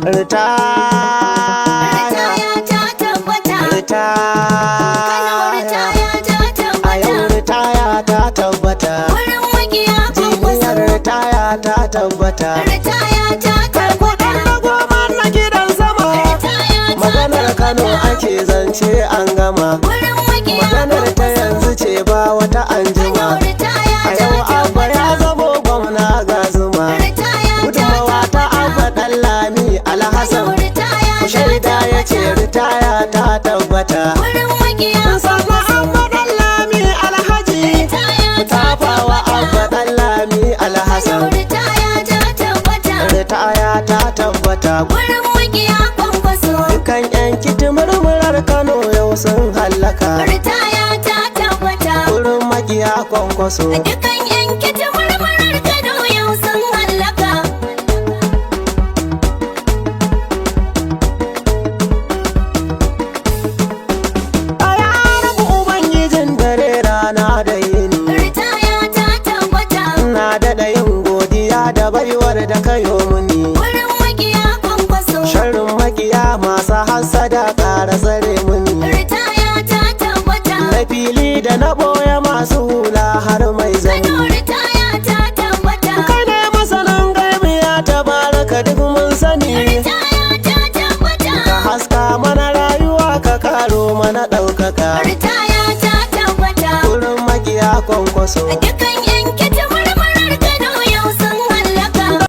Ritaya. Ritaya ta tabbata. Kano Ritaya. ritaya ta A yau tabbata. ritaya ta tabbata. Wurin makiya Jiniyar kwankwaso. ritaya ta tabbata. Ritaya ta tabbata. Na goma na gidan sama. Ritaya ta Maganar Kano tabbata. ake zance an gama. Wurin makiya Maganar ta kwankwaso. yanzu ce ba wata Kano anjima. ritaya A ta yau Abba ya tabbata. zamo gwamna ga zuma. Ritaya ta Gudunmawa ta tabbata. Abba Ɗanlami Alhassan. Kano ritaya Ku ta shaida ya ce tabbata. ritaya ta tabbata. Wurin makiya Sannan kwankwaso. Abba Ɗanlami Alhaji. Ritaya ta Tafawa Abba tabbata. Ɗanlami Kano Alhassan. ritaya ta tabbata. Ritaya ta tabbata. Wurin makiya kwankwaso. Dukan 'yan murmurar Kano yau sun hallaka. Ritaya ta tabbata. Wurin makiya kwankwaso. Dukan yanke ta murmurar Kano yau sun hallaka. A ya rabu Ubangijin dare rana da yini. Ritaya ta tabbata. Na daɗa yin godiya da baiwar da kayo muni. Wurin makiya kwankwaso. Sharrin makiya masu hassada ƙara tsare muni. Ritaya ta tabbata. Na fili da na ɓoye masu hula har mai Kano zani. ritaya ta tabbata. Kai ne masanin gaibi ya tabaraka duk mun sani. Ritaya ta tabbata. Ka haska mana rayuwa ka karo mana ɗaukaka. Ritaya ta tabbata. Wurin makiya kwankwaso. Dukan